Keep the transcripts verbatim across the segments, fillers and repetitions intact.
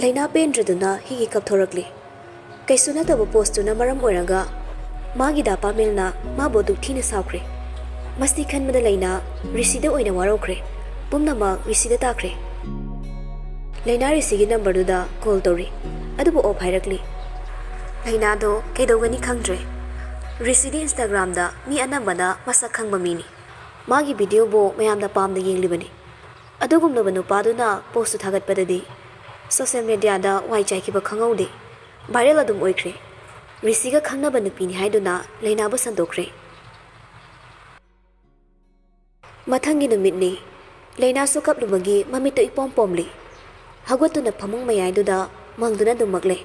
ꯂꯩꯅꯥ ꯄꯦꯟꯗ꯭ꯔꯗꯨꯅ ꯍꯤꯒꯤ ꯀꯞꯊꯣꯔꯛꯂꯤ꯫ ꯀꯩꯁꯨ ꯅꯠꯇꯕ ꯄꯣꯁꯇꯨꯅ ꯃꯔꯝ ꯑꯣꯏꯔꯒ ꯃꯥꯒꯤ ꯗꯥ ꯄꯥꯃꯦꯜꯅ ꯃꯥꯕꯨ ꯑꯗꯨꯛ ꯊꯤꯅ ꯁꯥꯎꯈ꯭ꯔꯦ꯫ ꯃꯁꯤ ꯈꯟꯕꯗ ꯂꯩꯅꯥ ꯔꯤꯁꯤꯗ ꯑꯣꯏꯅ ꯋꯥꯔꯧꯈ꯭ꯔꯦ꯫ ꯄꯨꯝꯅꯃꯛ ꯔꯤꯁꯤꯗ ꯇꯥꯈ꯭ꯔꯦ꯫ ꯂꯩꯅꯥ ꯔꯤꯁꯤꯒꯤ ꯅꯝꯕꯔꯗꯨꯗ ꯀꯣꯜ ꯇꯧꯔꯤ, ꯑꯗꯨꯕꯨ ꯑꯣꯐ ꯍꯥꯏꯔꯛꯂꯤ꯫ ꯂꯩꯅꯥꯗꯣ ꯀꯩꯗꯧꯒꯅꯤ ꯈꯪꯗ꯭ꯔꯦ꯫ ꯔꯤꯁꯤꯗꯤ ꯏꯟꯁꯇꯥꯒ꯭ꯔꯥꯝꯗ ꯃꯤ ꯑꯅꯝꯕꯅ ꯃꯁꯛ ꯈꯪꯕ ꯃꯤꯅꯤ꯫ ꯃꯥꯒꯤ ꯚꯤꯗꯤꯑꯣꯕꯨ ꯃꯌꯥꯝꯅ ꯄꯥꯝꯅ ꯌꯦꯡꯂꯤꯕꯅꯤ꯫ ꯑꯗꯨꯒꯨꯝꯂꯕ ꯅꯨꯄꯥꯗꯨꯅ ꯄꯣꯁꯇꯨ ꯊꯥꯒꯠꯄꯗꯗꯤ ꯁꯣꯁꯤꯌꯦꯜ ꯃꯦꯗꯤꯌꯥꯗ ꯋꯥꯏ ꯆꯥꯏꯈꯤꯕ ꯈꯪꯍꯧꯗꯦ꯫ ꯚꯥꯏꯔꯦꯜ ꯑꯗꯨꯝ ꯑꯣꯏꯈ꯭ꯔꯦ꯫ ꯔꯤꯁꯤꯒ ꯈꯪꯅꯕ ꯅꯨꯄꯤꯅꯤ ꯍꯥꯏꯗꯨꯅ ꯂꯩꯅꯥꯕꯨ ꯁꯟꯗꯣꯛꯈ꯭ꯔꯦ꯫ ꯃꯊꯪꯒꯤ ꯅꯨꯃꯤꯠꯅꯤ꯫ ꯂꯩꯅꯥꯁꯨ ꯀꯞꯂꯨꯕꯒꯤ ꯃꯃꯤꯠꯇꯨ ꯏꯄꯣꯝ ꯄꯣꯝꯂꯤ꯫ ꯍꯧꯒꯠꯇꯨꯅ ꯐꯃꯨꯡ ꯃꯌꯥꯏꯗꯨꯗ ꯃꯪꯗꯨꯅ ꯑꯗꯨꯝꯃꯛꯂꯦ꯫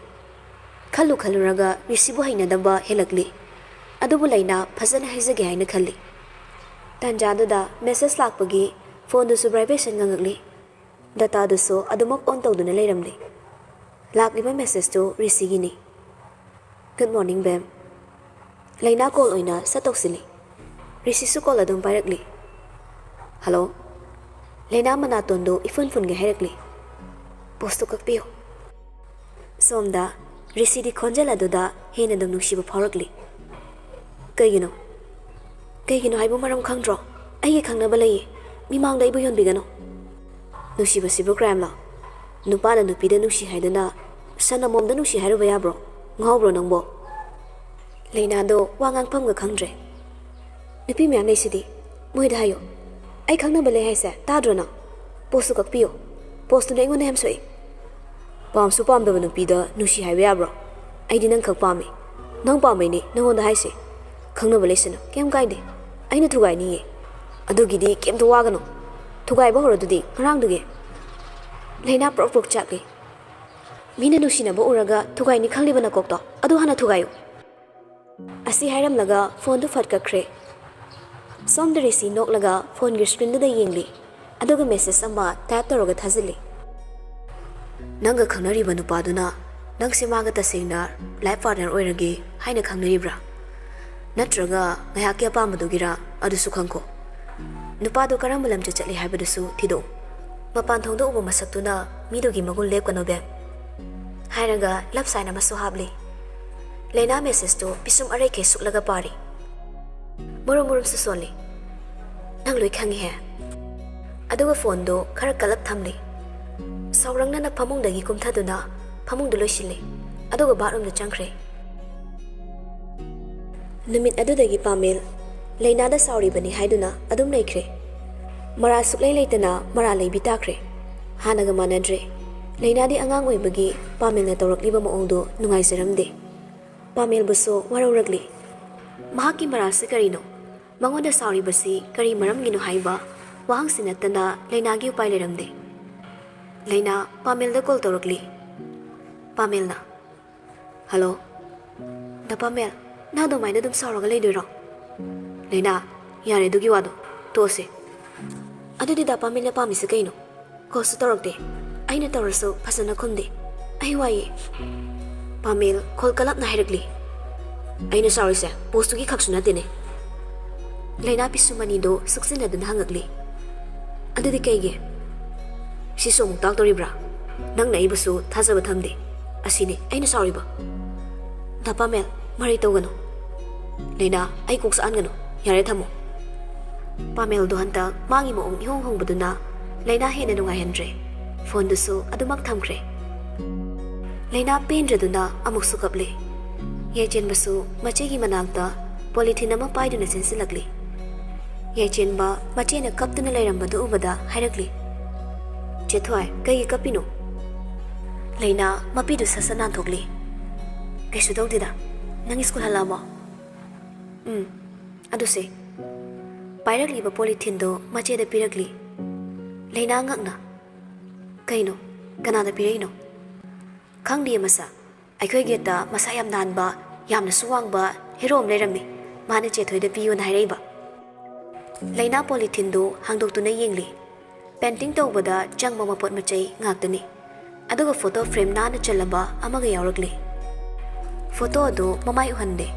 ꯈꯜꯂꯨ ꯈꯜꯂꯨꯔꯒ ꯔꯤꯁꯤꯕꯨ ꯍꯩꯅꯗꯕ ꯍꯦꯜꯂꯛꯂꯤ꯫ ꯑꯗꯨꯕꯨ ꯂꯩꯅꯥ ꯐꯖꯅ ꯍꯥꯏꯖꯒꯦ ꯍꯥꯏꯅ ꯈꯜꯂꯤ꯫ ꯇꯥꯟꯖꯥꯗꯨꯗ ꯃꯦꯁꯦꯖ ꯂꯥꯛꯄꯒꯤ ꯐꯣꯟꯗꯨꯁꯨ ꯚꯥꯏꯕ꯭ꯔꯦꯁꯟ ꯉꯪꯉꯛꯂꯤ꯫ ꯗꯇꯥꯗꯨꯁꯨ ꯑꯗꯨꯃꯛ ꯑꯣꯟ ꯇꯧꯗꯨꯅ ꯂꯩꯔꯝꯂꯤ꯫ ꯂꯥꯛꯂꯤꯕ ꯃꯦꯁꯦꯖꯇꯨ ꯔꯤꯁꯤꯒꯤꯅꯤ꯫ "Good morning, ꯕꯦꯝ꯫" ꯂꯩꯅꯥ ꯀꯣꯜ ꯑꯣꯏꯅ ꯁꯠ ꯇꯧꯁꯤꯜꯂꯤ꯫ ꯔꯤꯁꯤꯁꯨ ꯀꯣꯜ ꯑꯗꯨꯝ ꯄꯥꯏꯔꯛꯂꯤ꯫ "ꯍꯜꯂꯣ?" ꯂꯩꯅꯥ ꯃꯅꯥꯇꯣꯟꯗꯨ ꯏꯐꯨꯟ ꯐꯨꯟꯒꯩ ꯍꯥꯏꯔꯛꯂꯤ꯫ "ꯄꯣꯁꯇꯨ ꯀꯛꯄꯤꯌꯨ꯫" ꯁꯣꯝꯗ ꯔꯤꯁꯤꯗꯤ ꯈꯣꯟꯖꯦꯜ ꯑꯗꯨꯗ ꯍꯦꯟꯅ ꯑꯗꯨꯝ ꯅꯨꯡꯁꯤꯕ ꯐꯥꯎꯔꯛꯂꯤ꯫ "ꯀꯩꯒꯤꯅꯣ? ꯀꯩꯒꯤꯅꯣ ꯍꯥꯏꯕꯨ ꯃꯔꯝ ꯈꯪꯗ꯭ꯔꯣ? ꯑꯩꯒꯤ ꯈꯪꯅꯕ ꯂꯩꯌꯦ꯫ ꯃꯤꯃꯥꯡꯗ ꯑꯩꯕꯨ ꯌꯣꯟꯕꯤꯒꯅꯨ꯫" ꯅꯨꯡꯁꯤꯕꯁꯤꯕꯨ ꯀ꯭ꯔꯥꯏꯝꯂꯣ? ꯅꯨꯄꯥꯅ ꯅꯨꯄꯤꯗ ꯅꯨꯡꯁꯤ ꯍꯥꯏꯗꯨꯅ ꯁꯟ ꯑꯃꯣꯝꯗ ꯅꯨꯡꯁꯤ ꯍꯥꯏꯔꯨꯕ ꯌꯥꯕ꯭ꯔꯣ? ꯉꯥꯎꯕ꯭ꯔꯣ ꯅꯪꯕꯣ? ꯂꯩꯅꯥꯗꯣ ꯋꯥ ꯉꯥꯡꯐꯝꯒ ꯈꯪꯗ꯭ꯔꯦ꯫ "ꯅꯨꯄꯤ ꯃꯌꯥꯝ ꯂꯩꯁꯤꯗꯤ, ꯃꯣꯏꯗ ꯍꯥꯏꯌꯣ꯫ ꯑꯩ ꯈꯪꯅꯕ ꯂꯩ ꯍꯥꯏꯁꯦ ꯇꯥꯗ꯭ꯔꯣ ꯅꯪ? ꯄꯣꯁꯇꯨ ꯀꯛꯄꯤꯌꯣ꯫ ꯄꯣꯁꯇꯨꯅ ꯑꯩꯉꯣꯟꯗ ꯌꯥꯝ ꯁꯣꯛꯏ꯫" "ꯄꯥꯝꯁꯨ ꯄꯥꯝꯗꯕ ꯅꯨꯄꯤꯗ ꯅꯨꯡꯁꯤ ꯍꯥꯏꯕ ꯌꯥꯕ꯭ꯔꯣ? ꯑꯩꯗꯤ ꯅꯪ ꯈꯛ ꯄꯥꯝꯃꯤ꯫ ꯅꯪ ꯄꯥꯝꯕꯩꯅꯤ ꯅꯪꯉꯣꯟꯗ ꯍꯥꯏꯁꯦ꯫ ꯈꯪꯅꯕ ꯂꯩꯁꯅꯨ, ꯀꯩꯝ ꯀꯥꯏꯗꯦ꯫ ꯑꯩꯅ ꯊꯨꯒꯥꯏꯅꯤꯌꯦ꯫ ꯑꯗꯨꯒꯤꯗꯤ ꯀꯩꯝꯇ ꯋꯥꯒꯅꯨ꯫ ꯊꯨꯒꯥꯏꯕ ꯍꯧꯔꯗꯨꯗꯤ ꯉꯔꯥꯡꯗꯒꯤ꯫" ꯂꯩꯅꯥ ꯄ꯭ꯔꯣꯛ ꯄ꯭ꯔꯣꯛ ꯆꯥꯛꯂꯤ꯫ "ꯃꯤꯅ ꯅꯨꯡꯁꯤꯅꯕ ꯎꯔꯒ ꯊꯨꯒꯥꯏꯅꯤ ꯈꯜꯂꯤꯕ ꯅꯀꯣꯛꯇꯣ, ꯑꯗꯨ ꯍꯥꯟꯅ ꯊꯨꯒꯥꯏꯌꯨ꯫" ꯑꯁꯤ ꯍꯥꯏꯔꯝꯂꯒ ꯐꯣꯟꯗꯨ ꯐꯠ ꯀꯛꯈ꯭ꯔꯦ꯫ ꯁꯣꯝꯗ ꯔꯤꯁꯤ ꯅꯣꯛꯂꯒ ꯐꯣꯟꯒꯤ ꯁ꯭ꯀ꯭ꯔꯤꯟꯗꯨꯗ ꯌꯦꯡꯂꯤ꯫ ꯑꯗꯨꯒ ꯃꯦꯁꯦꯖ ꯑꯃ ꯇꯥꯏꯞ ꯇꯧꯔꯒ ꯊꯥꯖꯤꯜꯂꯤ꯫ "ꯅꯪꯒ ꯈꯪꯅꯔꯤꯕ ꯅꯨꯄꯥꯗꯨꯅ ꯅꯪꯁꯦ ꯃꯥꯒ ꯇꯁꯦꯡꯅ ꯂꯥꯏꯐ ꯄꯥꯔꯠꯅꯔ ꯑꯣꯏꯔꯒꯦ ꯍꯥꯏꯅ ꯈꯪꯅꯔꯤꯕ꯭ꯔꯥ? ꯅꯠꯇ꯭ꯔꯒ ꯉꯥꯏꯍꯥꯛꯀꯤ ꯑꯄꯥꯝꯕꯗꯨꯒꯤꯔ? ꯑꯗꯨꯁꯨ ꯈꯪꯈꯣ꯫ ꯅꯨꯄꯥꯗꯣ ꯀꯔꯝꯕ ꯂꯝꯆꯠ ꯆꯠꯂꯤ ꯍꯥꯏꯕꯗꯨꯁꯨ ꯊꯤꯗꯣꯛꯎ꯫ ꯃꯄꯥꯟ ꯊꯣꯡꯗ ꯎꯕ ꯃꯁꯛꯇꯨꯅ ꯃꯤꯗꯨꯒꯤ ꯃꯒꯨꯟ ꯂꯦꯞꯀꯅꯣ ꯕꯦꯝ꯫ ꯍꯥꯏꯔꯒ ꯂꯞ ꯁꯥꯏꯟ ꯑꯃꯁꯨ ꯍꯥꯞꯂꯤ꯫ ꯂꯩꯅꯥ ꯃꯦꯁꯦꯖꯇꯨ ꯄꯤꯁꯨꯝ ꯑꯔꯩꯈꯩ ꯁꯨꯛꯂꯒ ꯄꯥꯔꯤ꯫ ꯃꯨꯔꯨꯝ ꯃꯨꯔꯨꯝꯁꯨ ꯁꯣꯜꯂꯤ꯫ "ꯅꯪ ꯂꯣꯏ ꯈꯪꯉꯤꯍꯦ"꯫ ꯑꯗꯨꯒ ꯐꯣꯟꯗꯨ ꯈꯔ ꯀꯜꯂꯞ ꯊꯝꯂꯤ꯫ ꯁꯥꯎꯔꯪꯅꯅ ꯐꯃꯨꯡꯗꯒꯤ ꯀꯨꯝꯊꯗꯨꯅ ꯐꯃꯨꯡꯗꯨ ꯂꯣꯏꯁꯤꯜꯂꯤ꯫ ꯑꯗꯨꯒ ꯕꯥꯠꯔꯨꯝꯗ ꯆꯪꯈ꯭ꯔꯦ꯫ ꯅꯨꯃꯤꯠ ꯑꯗꯨꯗꯒꯤ ꯄꯥꯃꯦꯜ ꯂꯩꯅꯥꯗ ꯁꯥꯎꯔꯤꯕꯅꯤ ꯍꯥꯏꯗꯨꯅ ꯑꯗꯨꯝ ꯂꯩꯈ꯭ꯔꯦ꯫ ꯃꯔꯥꯜ ꯁꯨꯛꯂꯩ ꯂꯩꯇꯅ ꯃꯔꯥꯜ ꯂꯩꯕꯤ ꯇꯥꯈ꯭ꯔꯦ꯫ ꯍꯥꯟꯅꯒ ꯃꯥꯟꯅꯗ꯭ꯔꯦ꯫ ꯂꯩꯅꯥꯗꯤ ꯑꯉꯥꯡ ꯑꯣꯏꯕꯒꯤ ꯄꯥꯃꯦꯜꯅ ꯇꯧꯔꯛꯂꯤꯕ ꯃꯑꯣꯡꯗꯨ ꯅꯨꯡꯉꯥꯏꯖꯔꯝꯗꯦ꯫ ꯄꯥꯃꯦꯜꯕꯨꯁꯨ ꯋꯥꯔꯧꯔꯛꯂꯤ꯫ ꯃꯍꯥꯛꯀꯤ ꯃꯔꯥꯜꯁꯤ ꯀꯔꯤꯅꯣ? ꯃꯉꯣꯟꯗ ꯁꯥꯎꯔꯤꯕꯁꯤ ꯀꯔꯤ ꯃꯔꯝꯒꯤꯅꯣ ꯍꯥꯏꯕ ꯋꯥꯍꯪꯁꯤ ꯅꯠꯇꯅ ꯂꯩꯅꯥꯒꯤ ꯎꯄꯥꯏ ꯂꯩꯔꯝꯗꯦ꯫ ꯂꯩꯅꯥ ꯄꯥꯃꯦꯜꯗ ꯀꯣꯜ ꯇꯧꯔꯛꯂꯤ꯫ ꯄꯥꯃꯦꯜꯅ, "ꯍꯜꯂꯣ꯫ ꯗꯥ ꯄꯥꯃꯦꯜ, ꯅꯪ ꯑꯗꯨꯃꯥꯏꯅ ꯑꯗꯨꯝ ꯁꯥꯎꯔꯒ ꯂꯩꯗꯣꯏꯔꯣ?" ꯂꯩꯅꯥ, "ꯌꯥꯔꯦ ꯑꯗꯨꯒꯤ ꯋꯥꯗꯣ, ꯇꯣꯛꯑꯁꯦ꯫ ꯑꯗꯨꯗꯤ ꯗꯥ ꯄꯥꯃꯦꯜꯅ ꯄꯥꯝꯃꯤꯁꯦ ꯀꯩꯅꯣ? ꯀꯣꯜꯁꯨ ꯇꯧꯔꯛꯇꯦ꯫ ꯑꯩꯅ ꯇꯧꯔꯁꯨ ꯐꯖꯅ ꯈꯨꯝꯗꯦ꯫ ꯑꯩ ꯋꯥꯏꯌꯦ"꯫ ꯄꯥꯃꯦꯜ ꯈꯣꯜ ꯀꯂꯞꯅ ꯍꯥꯏꯔꯛꯂꯤ꯫ "ꯑꯩꯅ ꯁꯥꯎꯔꯤꯁꯦ ꯄꯣꯁꯇꯨꯒꯤ ꯈꯛꯁꯨ ꯅꯠꯇꯦꯅꯦ"꯫ ꯂꯩꯅꯥ ꯄꯤꯁꯨꯝ ꯑꯅꯤꯗꯨ ꯁꯨꯛꯆꯤꯟꯅꯗꯨꯅ ꯍꯪꯉꯛꯂꯤ꯫ "ꯑꯗꯨꯗꯤ ꯀꯩꯒꯤ? ꯁꯤꯁꯨ ꯑꯃꯨꯛ ꯇꯥꯛꯇꯣꯔꯤꯕ꯭ꯔꯥ? ꯅꯪꯅ ꯑꯩꯕꯨꯁꯨ ꯊꯥꯖꯕ ꯊꯝꯗꯦ꯫ ꯑꯁꯤꯅꯤ ꯑꯩꯅ ꯁꯥꯎꯔꯤꯕ"꯫ "ꯗꯥ ꯄꯥꯃꯦꯜ, ꯃꯔꯩ ꯇꯧꯒꯅꯨ"꯫ ꯂꯩꯅꯥ, "ꯑꯩ ꯀꯣꯛ ꯆꯥꯛꯍꯟꯒꯅꯨ꯫ ꯌꯥꯔꯦ, ꯊꯝꯃꯣ"꯫ ꯄꯥꯃꯦꯜꯗꯣ ꯍꯟꯗꯛ ꯃꯥꯒꯤ ꯃꯑꯣꯡ ꯏꯍꯣꯡ ꯍꯣꯡꯕꯗꯨꯅ ꯂꯩꯅꯥ ꯍꯦꯟꯅ ꯅꯨꯡꯉꯥꯏꯍꯟꯗ꯭ꯔꯦ꯫ ꯐꯣꯟꯗꯨꯁꯨ ꯑꯗꯨꯃꯛ ꯊꯝꯈ꯭ꯔꯦ꯫ ꯂꯩꯅꯥ ꯄꯦꯟꯗ꯭ꯔꯗꯨꯅ ꯑꯃꯨꯛꯁꯨ ꯀꯞꯂꯦ꯫ ꯌꯥꯏꯆꯦꯟꯕꯁꯨ ꯃꯆꯦꯒꯤ ꯃꯅꯥꯛꯇ ꯄꯣꯂꯤꯊꯤꯟ ꯑꯃ ꯄꯥꯏꯗꯨꯅ ꯆꯦꯟꯁꯤꯜꯂꯛꯂꯤ꯫ ꯌꯥꯏꯆꯦꯟꯕ ꯃꯆꯦꯅ ꯀꯞꯇꯨꯅ ꯂꯩꯔꯝꯕꯗꯨ ꯎꯕꯗ ꯍꯥꯏꯔꯛꯂꯤ, "ꯆꯦ ꯊꯣꯏ, ꯀꯩꯒꯤ ꯀꯞꯄꯤꯅꯣ?" ꯂꯩꯅꯥ ꯃꯄꯤꯗꯨ ꯁꯠ ꯁꯠ ꯅꯥꯟꯊꯣꯛꯂꯤ꯫ "ꯀꯩꯁꯨ ꯇꯧꯗꯦꯗ꯫ ꯅꯪ ꯁ꯭ꯀꯨꯜ ꯍꯜꯂꯛꯑꯕꯣ?" "ꯎꯝ꯫ ꯑꯗꯨꯁꯦ"꯫ ꯄꯥꯏꯔꯛꯂꯤꯕ ꯄꯣꯂꯤꯊꯤꯟꯗꯨ ꯃꯆꯦꯗ ꯄꯤꯔꯛꯂꯤ꯫ ꯂꯩꯅꯥ ꯉꯛꯅ, "ꯀꯩꯅꯣ? ꯀꯅꯥꯗ ꯄꯤꯔꯛꯏꯅꯣ?" "ꯈꯪꯗꯤꯌꯦ ꯃꯁꯥ꯫ ꯑꯩꯈꯣꯏ ꯒꯦꯠꯇ ꯃꯁꯥ ꯌꯥꯝ ꯅꯥꯟꯕ, ꯌꯥꯝꯅꯁꯨ ꯋꯥꯡꯕ ꯍꯦꯔꯣ ꯑꯃ ꯂꯩꯔꯝꯃꯤ꯫ ꯃꯥꯅ ꯆꯦ ꯊꯣꯏꯗ ꯄꯤꯌꯣꯅ ꯍꯥꯏꯔꯛꯏꯕ"꯫ ꯂꯩꯅꯥ ꯄꯣꯂꯤꯊꯤꯟꯗꯨ ꯍꯥꯡꯗꯣꯛꯇꯨꯅ ꯌꯦꯡꯂꯤ꯫ ꯄꯦꯟꯇꯤꯡ ꯇꯧꯕꯗ ꯆꯪꯕ ꯃꯄꯣꯠ ꯃꯆꯩ ꯉꯥꯛꯇꯅꯤ꯫ ꯑꯗꯨꯒ ꯐꯣꯇꯣ ꯐ꯭ꯔꯦꯝ ꯅꯥꯟꯅ ꯆꯜꯂꯕ ꯑꯃꯒ ꯌꯥꯎꯔꯛꯂꯤ꯫ ꯐꯣꯇꯣ ꯑꯗꯨ ꯃꯃꯥꯏ ꯎꯍꯟꯗꯦ꯫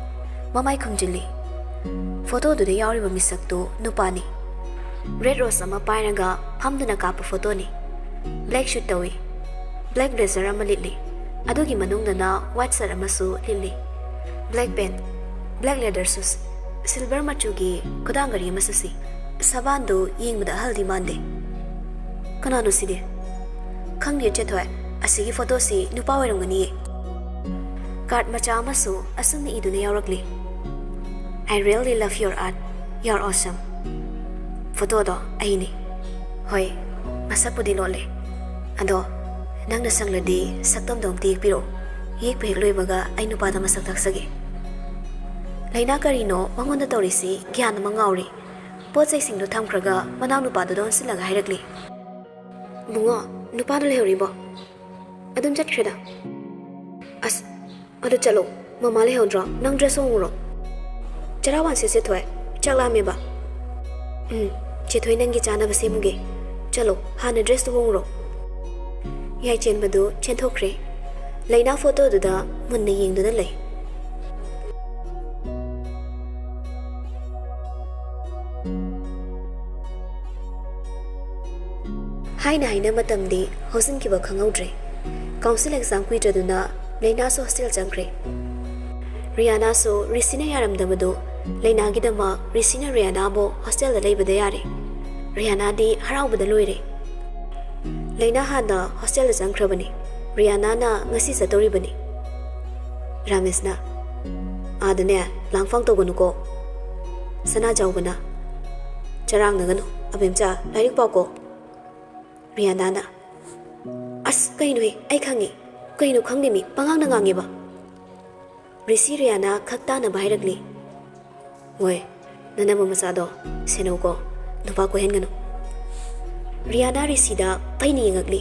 ꯃꯃꯥꯏ ꯈꯨꯝꯖꯤꯜꯂꯤ꯫ ꯐꯣꯇꯣꯗꯨꯗ ꯌꯥꯎꯔꯤꯕ ꯃꯤꯁꯛꯇꯨ ꯅꯨꯄꯥꯅꯤ꯫ ꯔꯦꯗ ꯔꯣꯁ ꯑꯃ ꯄꯥꯏꯔꯒ ꯐꯝꯗꯨꯅ ꯀꯥꯞꯄ ꯐꯣꯇꯣꯅꯤ꯫ ꯕ꯭ꯂꯦꯛ ꯁꯨꯠ ꯇꯧꯏ꯫ ꯕ꯭ꯂꯦꯛ ꯕ꯭ꯂꯦꯖꯔ ꯑꯃ ꯂꯤꯠꯂꯤ꯫ ꯑꯗꯨꯒꯤ ꯃꯅꯨꯡꯗꯅ white shirt ꯑꯃꯁꯨ ꯂꯤꯠꯂꯤ꯫ Black pant, black leather shoes, silver ꯃꯆꯨꯒꯤ ꯈꯨꯗꯥꯡ ꯘꯔꯤ ꯑꯃꯁꯨ ꯁꯤ꯫ ꯁꯕꯥꯟꯗꯨ ꯌꯦꯡꯕꯗ ꯑꯍꯜꯗꯤ ꯃꯥꯟꯗꯦ꯫ ꯀꯅꯥꯅꯣ ꯁꯤꯗꯤ? ꯈꯪꯗꯦ ꯆꯦꯊꯣꯏ, ꯑꯁꯤꯒꯤ ꯐꯣꯇꯣꯁꯤ ꯅꯨꯄꯥ ꯑꯣꯏꯔꯝꯒꯅꯤꯌꯦ꯫ ꯀꯥꯔꯠ ꯃꯆꯥ ꯑꯃꯁꯨ ꯑꯁꯨꯝꯅ ꯏꯗꯨꯅ ꯌꯥꯎꯔꯛꯂꯤ: "I really love your art. You're awesome." ꯐꯣꯇꯣꯗꯣ ꯑꯩꯅꯤ꯫ ꯍꯣꯏ, ꯃꯁꯛꯄꯨꯗꯤ ꯂꯣꯜꯂꯦ꯫ ꯑꯗꯣ ꯅꯪꯅ ꯁꯪꯂꯗꯤ ꯁꯛꯇꯝꯗꯣ ꯑꯝꯇ ꯌꯦꯛꯄꯤꯔꯛꯑꯣ꯫ ꯌꯦꯛꯄ ꯍꯦꯛ ꯂꯣꯏꯕꯒ ꯑꯩ ꯅꯨꯄꯥꯗ ꯃꯁꯛ ꯇꯥꯛꯆꯒꯦ꯫ ꯂꯩꯅꯥ ꯀꯔꯤꯅꯣ ꯃꯉꯣꯟꯗ ꯇꯧꯔꯤꯁꯤ? ꯒ꯭ꯌꯥꯟ ꯑꯃ ꯉꯥꯎꯔꯦ꯫ ꯄꯣꯠ ꯆꯩꯁꯤꯡꯗꯣ ꯊꯝꯈ꯭ꯔꯒ ꯃꯅꯥꯎ ꯅꯨꯄꯥꯗꯨꯗ ꯑꯣꯟꯁꯤꯜꯂꯒ ꯍꯥꯏꯔꯛꯂꯤ: "ꯕꯨꯡꯉꯣ, ꯅꯨꯄꯥꯗꯣ ꯂꯩꯍꯧꯔꯤꯕꯣ?" "ꯑꯗꯨꯝ ꯆꯠꯈ꯭ꯔꯦꯗ꯫" "ꯑꯁ, ꯑꯗꯨ ꯆꯠꯂꯣ, ꯃꯃꯥ ꯂꯩꯍꯧꯗ꯭ꯔꯣ? ꯅꯪ ꯗ꯭ꯔꯦꯁ ꯍꯣꯡꯉꯨꯔꯣ꯫ ꯆꯔꯥ ꯋꯥꯟꯁꯦ ꯆꯦꯊꯣꯏ, ꯆꯥꯛ ꯂꯥꯝꯃꯦꯕ꯫" "ꯎꯝ, ꯆꯦꯊꯣꯏ ꯅꯪꯒꯤ ꯆꯥꯅꯕ ꯁꯦꯝꯃꯨꯒꯦ꯫ ꯆꯠꯂꯣ, ꯍꯥꯟꯅ ꯗ꯭ꯔꯦꯁꯇꯨ ꯍꯣꯡꯉꯨꯔꯣ꯫" ꯌꯥꯏ ꯆꯦꯟꯕꯗꯨ ꯆꯦꯟꯊꯣꯛꯈ꯭ꯔꯦ꯫ ꯂꯩꯅꯥ ꯐꯣꯇꯣꯗꯨꯗ ꯃꯨꯟꯅ ꯌꯦꯡꯗꯨꯅ ꯂꯩ꯫ ꯍꯥꯏꯅ ꯍꯥꯏꯅ ꯃꯇꯝꯗꯤ ꯍꯧꯖꯤꯟꯈꯤꯕ ꯈꯪꯍꯧꯗ꯭ꯔꯦ꯫ ꯀꯥꯎꯟꯁꯤꯜ ꯑꯦꯛꯖꯥꯝ ꯀꯨꯏꯗ꯭ꯔꯗꯨꯅ ꯂꯩꯅꯥꯁꯨ ꯍꯣꯁꯇꯦꯜ ꯆꯪꯈ꯭ꯔꯦ꯫ ꯔꯤꯌꯥꯅꯥꯁꯨ ꯔꯤꯁꯤꯅ ꯌꯥꯔꯝꯗꯕꯗꯨ ꯂꯩꯅꯥꯒꯤꯗꯃꯛ ꯔꯤꯁꯤꯅ ꯔꯤꯌꯥꯅꯥꯕꯨ ꯍꯣꯁꯇꯦꯜꯗ ꯂꯩꯕꯗ ꯌꯥꯔꯦ꯫ ꯔꯤꯌꯥꯅꯥꯗꯤ ꯍꯔꯥꯎꯕꯗ ꯂꯣꯏꯔꯦ꯫ ꯂꯩꯅꯥ ꯍꯥꯟꯅ ꯍꯣꯁꯇꯦꯜꯗ ꯆꯪꯈ꯭ꯔꯕꯅꯤ꯫ ꯔꯤꯌꯥꯅꯥꯅ ꯉꯁꯤ ꯆꯠꯇꯧꯔꯤꯕꯅꯤ꯫ ꯔꯥꯃꯦꯁꯅ, "ꯑꯥꯗꯅꯦ ꯂꯥꯡꯐꯥꯡ ꯇꯧꯒꯅꯨꯀꯣ꯫" ꯁꯅꯥꯖꯥꯎꯕꯅ, "ꯆꯔꯥꯡꯅꯒꯅꯨ, ꯑꯕꯦꯝꯆꯥ, ꯂꯥꯏꯔꯤꯛ ꯄꯥꯎꯀꯣ꯫" ꯔꯤꯌꯥꯅꯥꯅ, "ꯑꯁ, ꯀꯩꯅꯣꯍꯦ, ꯑꯩ ꯈꯪꯉꯦ꯫ ꯀꯩꯅꯣ ꯈꯪꯗꯦ ꯃꯤ, ꯄꯉꯥꯡꯗ ꯉꯥꯡꯉꯦꯕ꯫" ꯔꯤꯁꯤ ꯔꯤꯌꯥꯅꯥ ꯈꯛ ꯇꯥꯅꯕ ꯍꯥꯏꯔꯛꯂꯤ꯫ "ꯍꯣꯏ, ꯅꯅꯝꯃ ꯃꯆꯥꯗꯣ ꯁꯦꯟꯅꯧꯀꯣ, ꯅꯨꯄꯥ ꯀꯣꯏꯍꯟꯒꯅꯨ꯫" ꯔꯤꯌꯥꯅꯥ ꯔꯤꯁꯤꯗ ꯐꯩꯅ ꯌꯦꯡꯉꯛꯂꯤ,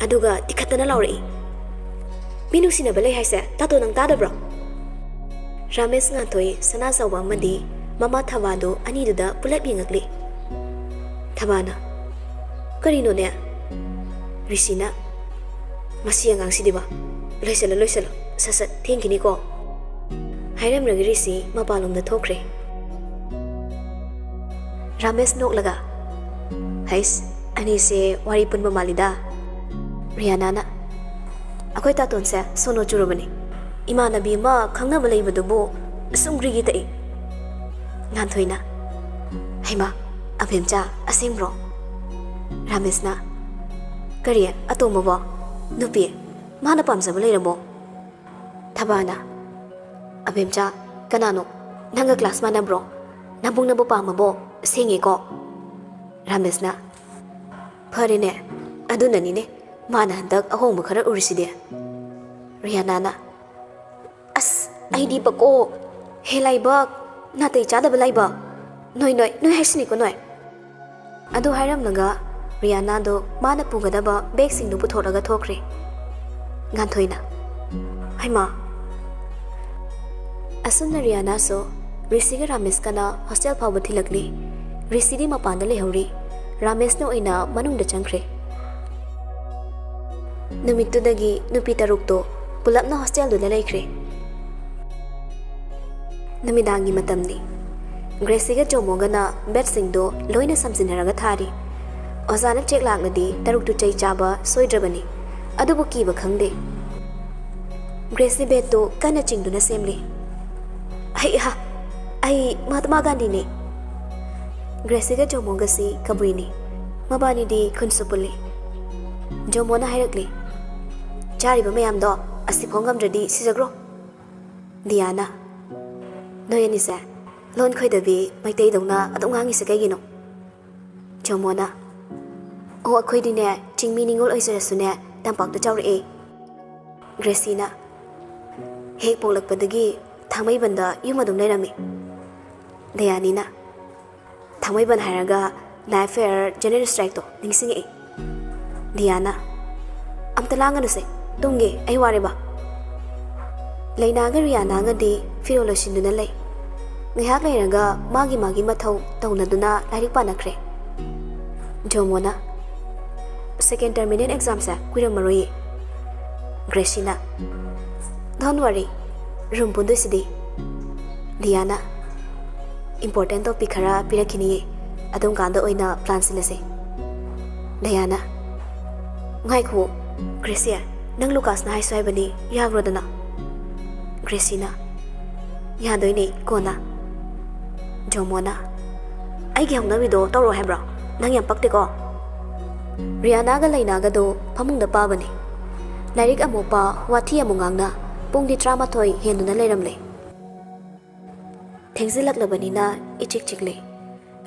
ꯑꯗꯨꯒ ꯇꯤꯈꯠꯇꯅ ꯂꯥꯎꯔꯛꯏ, "ꯃꯤ ꯅꯨꯡꯁꯤꯅꯕ ꯂꯩ ꯍꯥꯏꯁꯦ ꯇꯥꯇꯣ ꯅꯪ ꯇꯥꯗꯕ꯭ꯔꯣ?" ꯔꯥꯃꯦꯁ ꯉꯥꯟꯊꯣꯏ, ꯁꯅꯥ ꯆꯥꯎꯕ ꯑꯃꯗꯤ ꯃꯃꯥ ꯊꯕꯥꯗꯨ ꯑꯅꯤꯗꯨꯗ ꯄꯨꯂꯞ ꯌꯦꯡꯉꯛꯂꯤ꯫ ꯊꯕꯥꯅ, "ꯀꯔꯤꯅꯣꯅꯦ?" ꯔꯤꯁꯤꯅ, "ꯃꯁꯤ ꯑꯉꯥꯡꯁꯤꯗꯤꯕ, ꯂꯣꯏꯁꯤꯜꯂꯣ, ꯂꯣꯏꯁꯤꯜꯂꯣ, ꯁꯠ ꯁꯠ ꯊꯦꯡꯈꯤꯅꯤꯀꯣ꯫" ꯍꯥꯏꯔꯝꯂꯒ ꯔꯤꯁꯤ ꯃꯄꯥꯟꯂꯣꯝꯗ ꯊꯣꯛꯈ꯭ꯔꯦ꯫ ꯔꯥꯃꯦꯁ ꯅꯣꯛꯂꯒ, "ꯍꯩꯁ, ꯑꯅꯤꯁꯦ ꯋꯥꯔꯤ ꯄꯨꯟꯕ ꯃꯥꯜꯂꯤꯗ꯫" ꯔꯤꯌꯥꯅꯥꯅ, ꯑꯩꯈꯣꯏ ꯇꯥꯇꯣꯟꯁꯦ ꯁꯣꯅꯣ ꯆꯨꯔꯕꯅꯤ꯫ ꯏꯃꯥꯟꯅꯕꯤ ꯑꯃ ꯈꯪꯅꯕ ꯂꯩꯕꯗꯨꯕꯨ ꯁꯨꯝ ꯒ꯭ꯔꯤꯒꯤ ꯇꯛꯏ꯫ ꯉꯥꯟꯊꯣꯏꯅ, "ꯍꯩꯃꯥ, ꯑꯕꯦꯝꯆꯥ, ꯑꯁꯦꯡꯕ꯭ꯔꯣ?" ꯔꯥꯃꯦꯁꯅ, "ꯀꯔꯤ, ꯑꯇꯣꯝꯕꯕꯣ? ꯅꯨꯄꯤ, ꯃꯥꯅ ꯄꯥꯝꯖꯕ ꯂꯩꯔꯕꯣ?" ꯊꯕꯥꯅ, "ꯑꯕꯦꯝꯆꯥ, ꯀꯅꯥꯅꯣ? ꯅꯪꯒ ꯀ꯭ꯂꯥꯁ ꯃꯥꯟꯅꯕ꯭ꯔꯣ? ꯅꯕꯨꯡꯅꯕꯨ ꯄꯥꯝꯃꯕꯣ? ꯁꯦꯡꯉꯦꯀꯣ?" ꯔꯥꯃꯦꯁꯅ, "ꯐꯔꯦꯅꯦ, ꯑꯗꯨꯅꯅꯤꯅꯦ ꯃꯥꯅ ꯍꯟꯗꯛ ꯑꯍꯣꯡꯕ ꯈꯔ ꯎꯔꯤꯁꯤꯗꯤ꯫" ꯔꯤꯌꯥꯅꯥꯅ, "ꯑꯁ, ꯑꯩꯗꯤ ꯕꯀꯣ, ꯍꯦ ꯂꯥꯏꯕꯛ, ꯅꯥꯇꯩ ꯆꯥꯗꯕ ꯂꯥꯏꯕꯛ꯫ ꯅꯣꯏ, ꯅꯣꯏ, ꯅꯣꯏ ꯍꯥꯏꯁꯤꯅꯤꯀꯣ ꯅꯣꯏ꯫" ꯑꯗꯨ ꯍꯥꯏꯔꯝꯂꯒ ꯔꯤꯌꯥꯅꯥꯗꯣ ꯃꯥꯅ ꯄꯨꯒꯗꯕ ꯕꯦꯒꯁꯤꯡꯗꯨ ꯄꯨꯊꯣꯛꯂꯒ ꯊꯣꯛꯈ꯭ꯔꯦ꯫ ꯉꯥꯟꯊꯣꯏꯅ, "ꯍꯩꯃꯥ!" ꯑꯁꯨꯝꯅ ꯔꯤꯌꯥꯅꯥꯁꯨ ꯔꯤꯁꯤꯒ ꯔꯥꯃꯦꯁꯀꯅ ꯍꯣꯁꯇꯦꯜ ꯐꯥꯎꯕ ꯊꯤꯜꯂꯛꯂꯤ꯫ ꯔꯤꯁꯤꯗꯤ ꯃꯄꯥꯟꯗ ꯂꯩꯍꯧꯔꯤ꯫ ꯔꯥꯃꯦꯁꯅ ꯑꯣꯏꯅ ꯃꯅꯨꯡꯗ ꯆꯪꯈ꯭ꯔꯦ꯫ ꯅꯨꯃꯤꯠꯇꯨꯗꯒꯤ ꯅꯨꯄꯤ ꯇꯔꯨꯛꯇꯣ ꯄꯨꯂꯞꯅ ꯍꯣꯁꯇꯦꯜꯗꯨꯗ ꯂꯩꯈ꯭ꯔꯦ꯫ ꯅꯨꯃꯤꯗꯥꯡꯒꯤ ꯃꯇꯝꯅꯤ꯫ ꯒ꯭ꯔꯦꯁꯤꯒ ꯖꯣꯃꯣꯒꯅ ꯕꯦꯗꯁꯤꯡꯗꯣ ꯂꯣꯏꯅ ꯁꯝꯖꯤꯟꯅꯔꯒ ꯊꯥꯔꯤ꯫ ꯑꯣꯖꯥꯅ ꯆꯦꯛ ꯂꯥꯛꯂꯗꯤ ꯇꯔꯨꯛꯇꯨ ꯆꯩ ꯆꯥꯕ ꯁꯣꯏꯗ꯭ꯔꯕꯅꯤ꯫ ꯑꯗꯨꯕꯨ ꯀꯤꯕ ꯈꯪꯗꯦ꯫ ꯒ꯭ꯔꯦꯁꯤ ꯕꯦꯗꯇꯨ ꯀꯟꯅ ꯆꯤꯡꯗꯨꯅ ꯁꯦꯝꯂꯤ꯫ "ꯍꯩ ꯍꯥ! ꯑꯩ ꯃꯍꯥꯇꯃꯥ ꯒꯥꯟꯙꯤꯅꯤ꯫" ꯒ꯭ꯔꯦꯁꯤꯒ ꯖꯣꯃꯣꯒꯁꯤ ꯀꯕꯨꯏꯅꯤ꯫ ꯃꯕꯥꯅꯤꯗꯤ ꯈꯨꯟꯁꯨ ꯄꯨꯜꯂꯤ꯫ ꯖꯣꯃꯣꯅ ꯍꯥꯏꯔꯛꯂꯤ, "ꯆꯥꯔꯤꯕ ꯃꯌꯥꯝꯗꯣ ꯑꯁꯤ ꯐꯣꯡ ꯉꯝꯗ꯭ꯔꯗꯤ ꯁꯤꯖꯈ꯭ꯔꯣ꯫" ꯗꯤꯌꯥꯅ, "ꯅꯣꯏ ꯑꯅꯤꯁꯦ ꯂꯣꯟ ꯈꯣꯏꯗꯕꯤ ꯃꯩꯇꯩꯗꯧꯅ ꯑꯗꯨꯝ ꯉꯥꯡꯉꯤꯁꯦ ꯀꯩꯒꯤꯅꯣ?" ꯖꯣꯃꯣꯅ, "ꯑꯣ, ꯑꯩꯈꯣꯏꯗꯤꯅꯦ ꯆꯤꯡꯃꯤ ꯅꯤꯉꯣꯜ ꯑꯣꯏꯖꯔꯁꯨꯅꯦ ꯇꯝꯄꯥꯛꯇ ꯆꯥꯎꯔꯛꯑꯦ꯫" ꯒ꯭ꯔꯦꯁꯤꯅ, "ꯍꯦꯛ ꯄꯣꯛꯂꯛꯄꯗꯒꯤ ꯊꯥꯡꯃꯩꯕꯟꯗ ꯌꯨꯝ ꯑꯗꯨꯝ ꯂꯩꯔꯝꯃꯤ꯫" ꯗꯌꯥꯅꯤꯅ, "ꯊꯥꯡꯃꯩꯕꯟ ꯍꯥꯏꯔꯒ ꯅꯥꯏꯐꯦꯌꯔ ꯖꯦꯅꯔꯦꯜ ꯁ꯭ꯇ꯭ꯔꯥꯏꯛꯇꯣ ꯅꯤꯡꯁꯤꯡꯉꯛꯏ꯫" ꯗꯤꯌꯥꯅ, "ꯑꯝꯇ ꯂꯥꯡꯒꯅꯨꯁꯦ, ꯇꯨꯝꯒꯦ, ꯑꯩ ꯋꯥꯔꯦꯕ꯫" ꯂꯩꯅꯥꯒ ꯔꯤꯌꯥꯅꯥꯒꯗꯤ ꯐꯤꯔꯣꯜ ꯂꯣꯏꯁꯤꯟꯗꯨꯅ ꯂꯩ꯫ ꯉꯥꯏꯍꯥꯛ ꯂꯩꯔꯒ ꯃꯥꯒꯤ ꯃꯥꯒꯤ ꯃꯊꯧ ꯇꯧꯅꯗꯨꯅ ꯂꯥꯏꯔꯤꯛ ꯄꯥꯅꯈ꯭ꯔꯦ꯫ ꯖꯣꯃꯣꯅ, "ꯁꯦꯀꯦꯟ ꯇꯔꯃꯤꯅꯦꯜ ꯑꯦꯛꯖꯥꯝꯁꯦ ꯀꯨꯏꯔꯝꯃꯔꯣꯏꯌꯦ꯫" ꯒ꯭ꯔꯦꯁꯤꯅ, "Don't worry, ꯔꯨꯝ ꯄꯨꯟꯗꯣꯏꯁꯤꯗꯤ꯫" ꯗꯤꯌꯥꯅ, "ꯏꯝꯄꯣꯔꯇꯦꯟ ꯇꯣꯄꯤꯛ ꯈꯔ ꯄꯤꯔꯛꯈꯤꯅꯤꯌꯦ, ꯑꯗꯨꯝ ꯀꯥꯟꯗ ꯑꯣꯏꯅ ꯄ꯭ꯂꯥꯟ ꯁꯤꯜꯂꯁꯦ꯫" ꯗꯌꯥꯅ, "ꯉꯥꯏꯈꯨꯑꯣ, ꯒ꯭ꯔꯦꯁꯤ, "ꯅꯪ ꯂꯨꯀꯥꯁꯅ ꯍꯥꯏꯁꯨ ꯍꯥꯏꯕꯅꯤ, ꯌꯥꯈ꯭ꯔꯣꯗꯅ?" ꯒ꯭ꯔꯦꯁꯤꯅ, "ꯌꯥꯗꯣꯏꯅꯦ, ꯀꯣꯟꯅ꯫" ꯖꯣꯃꯣꯅ, "ꯑꯩꯒꯤ ꯍꯧꯅꯕꯤꯗꯣ ꯇꯧꯔꯣ ꯍꯥꯏꯕ꯭ꯔꯣ? ꯅꯪ ꯌꯥꯝ ꯄꯛꯇꯦꯀꯣ꯫" ꯔꯤꯌꯥꯅꯥꯒ ꯂꯩꯅꯥꯒꯗꯣ ꯐꯃꯨꯡꯗ ꯄꯥꯕꯅꯤ꯫ ꯂꯥꯏꯔꯤꯛ ꯑꯃꯨꯛ ꯄꯥ, ꯋꯥꯊꯤ ꯑꯃꯨꯛ ꯉꯥꯡꯅ, ꯄꯨꯡꯗꯤ ꯇꯔꯥꯃꯥꯊꯣꯏ ꯍꯦꯟꯗꯨꯅ ꯂꯩꯔꯝꯂꯦ꯫ ꯊꯦꯡꯖꯤꯜꯂꯛꯂꯕꯅꯤꯅ ꯏꯆꯤꯛ ꯆꯤꯛꯂꯦ꯫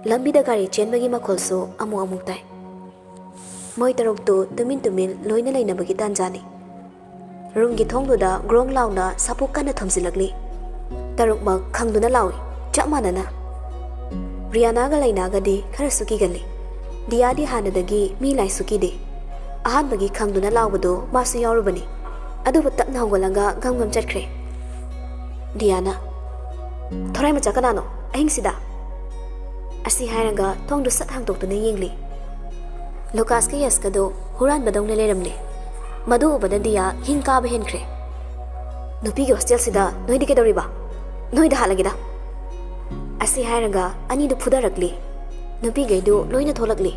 ꯂꯝꯕꯤꯗ ꯒꯥꯔꯤ ꯆꯦꯟꯕꯒꯤ ꯃꯈꯣꯜꯁꯨ ꯑꯃꯨꯛ ꯑꯃꯨꯛ ꯇꯥꯏ꯫ ꯃꯣꯏ ꯇꯔꯨꯛꯇꯨ ꯇꯨꯃꯤꯟ ꯇꯨꯃꯤꯟ ꯂꯣꯏꯅ ꯂꯩꯅꯕꯒꯤ ꯇꯥꯟꯖꯥꯅꯤ꯫ ꯔꯨꯝꯒꯤ ꯊꯣꯡꯗꯨꯗ ꯒ꯭ꯔꯣꯡ ꯂꯥꯎꯅ ꯁꯥꯄꯣꯛ ꯀꯟꯅ ꯊꯣꯝꯖꯤꯜꯂꯛꯂꯤ꯫ ꯇꯔꯨꯛꯃꯛ ꯈꯪꯗꯨꯅ ꯂꯥꯎꯏ, ꯆꯞ ꯃꯥꯟꯅꯅ꯫ ꯔꯤꯌꯥꯅꯥꯒ ꯂꯩꯅꯥꯒꯗꯤ ꯈꯔꯁꯨ ꯀꯤꯒꯜꯂꯤ꯫ ꯗꯤꯌꯥꯗꯤ ꯍꯥꯟꯅꯗꯒꯤ ꯃꯤ ꯂꯥꯏꯁꯨ ꯀꯤꯗꯦ꯫ ꯑꯍꯥꯟꯕꯒꯤ ꯈꯪꯗꯨꯅ ꯂꯥꯎꯕꯗꯨ ꯃꯥꯁꯨ ꯌꯥꯎꯔꯨꯕꯅꯤ꯫ ꯑꯗꯨꯕꯨ ꯇꯞꯅ ꯍꯧꯒꯠꯂꯒ ꯒꯝ ꯒꯝ ꯆꯠꯈ꯭ꯔꯦ꯫ ꯗꯤꯌꯥꯅ, "ꯊꯣꯔꯥꯏ ꯃꯆꯥ ꯀꯅꯥꯅꯣ ꯑꯍꯤꯡꯁꯤꯗ?" ꯑꯁꯤ ꯍꯥꯏꯔꯒ ꯊꯣꯡꯗꯨ ꯁꯠ ꯍꯥꯡꯗꯣꯛꯇꯨꯅ ꯌꯦꯡꯂꯤ꯫ ꯂꯨꯀꯥꯁꯀ ꯌꯦꯁꯀꯗꯨ ꯍꯨꯔꯥꯟꯕꯗꯧꯅ ꯂꯩꯔꯝꯂꯦ꯫ ꯃꯗꯨ ꯎꯕꯗ ꯗꯤꯌꯥ ꯍꯤꯡ ꯀꯥꯕ ꯍꯦꯟꯈ꯭ꯔꯦ꯫ "ꯅꯨꯄꯤꯒꯤ ꯍꯣꯁꯇꯦꯜꯁꯤꯗ ꯅꯣꯏꯗꯤ ꯀꯩꯗꯧꯔꯤꯕ? ꯅꯣꯏꯗ ꯍꯥꯠꯂꯒꯦꯗ!" ꯑꯁꯤ ꯍꯥꯏꯔꯒ ꯑꯅꯤꯗꯨ ꯐꯨꯗꯔꯛꯂꯤ꯫ ꯅꯨꯄꯤꯈꯩꯗꯨ ꯂꯣꯏꯅ ꯊꯣꯛꯂꯛꯂꯤ꯫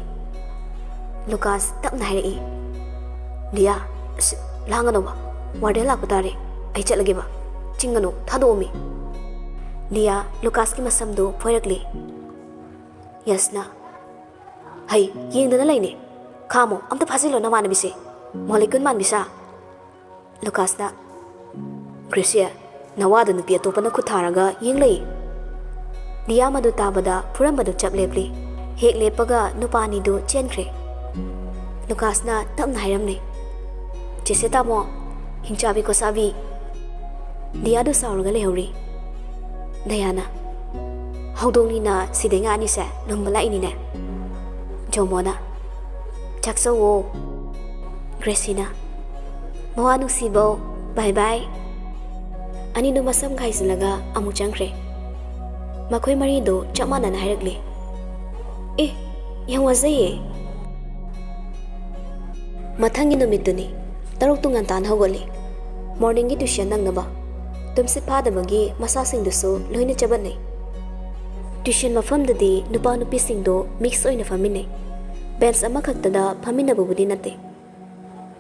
ꯂꯨꯀꯥꯁ ꯇꯞꯅ ꯍꯥꯏꯔꯛꯏ, "ꯗꯤꯌꯥ, ꯑꯁ, ꯂꯥꯡꯒꯅꯣꯕ꯫ ꯋꯥꯔꯗꯦꯟ ꯂꯥꯛꯄ ꯇꯥꯔꯦ꯫ ꯑꯩ ꯆꯠꯂꯒꯦꯕ꯫ ꯆꯤꯡꯒꯅꯨ, ꯊꯥꯗꯣꯛꯑꯣꯃꯤ꯫" ꯗꯤꯌꯥ ꯂꯨꯀꯥꯁꯀꯤ ꯃꯁꯝꯗꯨ ꯐꯣꯏꯔꯛꯂꯤ꯫ ꯌꯁꯅ, "ꯍꯩ, ꯌꯦꯡꯗꯅ ꯂꯩꯅꯦ꯫ ꯈꯥꯝꯃꯣ, ꯑꯝꯇ ꯐꯥꯖꯤꯜꯂꯣ ꯅꯃꯥꯟꯅꯕꯤꯁꯦ꯫ ꯃꯣꯂꯤꯀꯨꯟ ꯃꯥꯟꯕꯤ ꯁꯥ꯫" ꯂꯨꯀꯥꯁꯅ, "ꯒ꯭ꯔꯦꯁꯤꯌꯥ, ꯅꯋꯥꯗ ꯅꯨꯄꯤ ꯑꯇꯣꯞꯄꯅ ꯈꯨꯠ ꯊꯥꯔꯒ ꯌꯦꯡꯂꯩ꯫" ꯗꯤꯌꯥ ꯃꯗꯨ ꯇꯥꯕꯗ ꯐꯨꯔꯝꯕꯗꯨ ꯆꯞ ꯂꯦꯞꯂꯤ꯫ ꯍꯦꯛ ꯂꯦꯞꯄꯒ ꯅꯨꯄꯥ ꯑꯅꯤꯗꯨ ꯆꯦꯟꯈ꯭ꯔꯦ꯫ ꯂꯨꯀꯥꯁꯅ ꯇꯞꯅ ꯍꯥꯏꯔꯝꯃꯤ, "ꯆꯦꯁꯦ ꯇꯥꯃꯣ, ꯍꯤꯡꯆꯥꯕꯤ ꯈꯣꯁꯥꯕꯤ꯫" ꯗꯤꯌꯥꯗꯨ ꯁꯥꯎꯔꯒ ꯂꯩꯍꯧꯔꯤ꯫ ꯗꯌꯥꯅ, "ꯍꯧꯗꯣꯡꯅꯤꯅ ꯁꯤꯗꯩ ꯉꯥ ꯑꯅꯤꯁꯦ ꯂꯨꯝꯕ ꯂꯥꯛꯏꯅꯤꯅꯦ꯫" ꯖꯣꯃꯣꯅ, "ꯆꯥꯛꯆꯧꯋꯣ꯫" ꯒ꯭ꯔꯦꯁꯤꯅ, "ꯃꯋꯥ ꯅꯨꯡꯁꯤꯕꯧ, ꯕꯥꯏ ꯕꯥꯏ꯫" ꯑꯅꯤꯗꯨ ꯃꯁꯝ ꯈꯥꯏꯖꯤꯜꯂꯒ ꯑꯃꯨꯛ ꯆꯪꯈ꯭ꯔꯦ꯫ ꯃꯈꯣꯏ ꯃꯔꯤꯗꯨ ꯆꯞ ꯃꯥꯟꯅꯅ ꯍꯥꯏꯔꯛꯂꯤ, "ꯑꯦ, ꯌꯥꯝ ꯋꯥꯖꯩꯌꯦ꯫" ꯃꯊꯪꯒꯤ ꯅꯨꯃꯤꯠꯇꯨꯅꯤ꯫ ꯇꯔꯨꯛꯇꯨ ꯉꯟꯇꯥꯅ ꯍꯧꯒꯠꯂꯤ꯫ ꯃꯣꯔꯅꯤꯡꯒꯤ ꯇ꯭ꯌꯨꯁꯟ ꯅꯪꯅꯕ꯫ ꯇꯨꯝꯁꯤꯠ ꯐꯥꯗꯕꯒꯤ ꯃꯁꯥꯁꯤꯡꯗꯨꯁꯨ ꯂꯣꯏꯅ ꯆꯕꯠꯅꯩ꯫ ꯇ꯭ꯌꯨꯁꯟ ꯃꯐꯝꯗꯗꯤ ꯅꯨꯄꯥ ꯅꯨꯄꯤꯁꯤꯡꯗꯣ ꯃꯤꯛꯁ ꯑꯣꯏꯅ ꯐꯝꯃꯤꯟꯅꯩ꯫ ꯕꯦꯟꯁ ꯑꯃꯈꯛꯇꯗ ꯐꯝꯃꯤꯟꯅꯕꯕꯨꯗꯤ ꯅꯠꯇꯦ꯫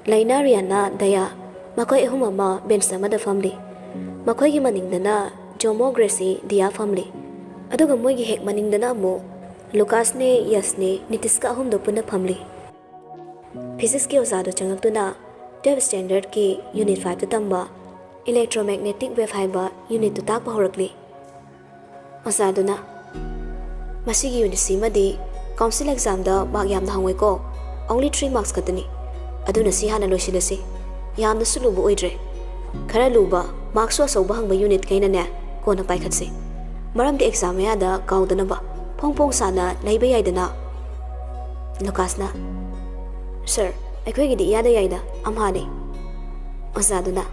ꯂꯩꯅꯥ, ꯔꯤꯌꯥꯅꯥ, ꯗꯌꯥ, ꯃꯈꯣꯏ ꯑꯍꯨꯝ ꯑꯃ ꯕꯦꯟꯆ ꯑꯃꯗ ꯐꯝꯂꯤ꯫ ꯃꯈꯣꯏꯒꯤ ꯃꯅꯤꯡꯗꯅ ꯖꯣꯃꯣ, ꯒ꯭ꯔꯦꯁꯤ, ꯗꯤꯌꯥ ꯐꯝꯂꯤ꯫ ꯑꯗꯨꯒ ꯃꯣꯏꯒꯤ ꯍꯦꯛ ꯃꯅꯤꯡꯗꯅ ꯑꯃꯨꯛ ꯂꯨꯀꯥꯁꯅꯦ, ꯌꯁꯅꯦ, ꯅꯤꯇꯤꯁꯀ ꯑꯍꯨꯝꯗꯣ ꯄꯨꯟꯅ ꯐꯝꯂꯤ꯫ ꯐꯤꯖꯤꯛꯁꯀꯤ ꯑꯣꯖꯥꯗꯨ ꯆꯪꯂꯛꯇꯨꯅ twelve standardꯀꯤ unit fiveꯇ ꯇꯝꯕ electromagnetic wave ꯍꯥꯏꯕ unitꯇꯨ ꯇꯥꯛꯄ ꯍꯧꯔꯛꯂꯤ꯫ ꯑꯣꯖꯥꯗꯨꯅ, "ꯃꯁꯤꯒꯤ unitꯁꯤꯃꯗꯤ council examꯗ mark ꯌꯥꯝꯅ ꯍꯪꯉꯣꯏꯀꯣ, only three marks ꯈꯛꯇꯅꯤ, ꯑꯗꯨꯅ ꯁꯤ ꯍꯥꯟꯅ ꯂꯣꯏꯁꯤꯜꯂꯁꯤ꯫ ꯌꯥꯝꯅꯁꯨ ꯂꯨꯕ ꯑꯣꯏꯗ꯭ꯔꯦ꯫ ꯈꯔ ꯂꯨꯕ, markꯁꯨ ꯑꯆꯧꯕ ꯍꯪꯕ unitꯈꯩꯅꯅꯦ ꯀꯣꯟꯅ ꯄꯥꯏꯈꯠꯁꯤ, ꯃꯔꯝꯗꯤ exam ꯃꯌꯥꯗ ꯀꯥꯎꯗꯅꯕ ꯐꯣꯡ ꯐꯣꯡ ꯁꯥꯅ ꯂꯩꯕ ꯌꯥꯏꯗꯅ꯫" ꯂꯨꯀꯥꯁꯅ, "Sir, ꯑꯩꯈꯣꯏꯒꯤꯗꯤ ꯏꯌꯥꯗ ꯌꯥꯏꯗ, ꯑꯝꯍꯥꯅꯤ꯫" ꯑꯣꯖꯥꯗꯨꯅ,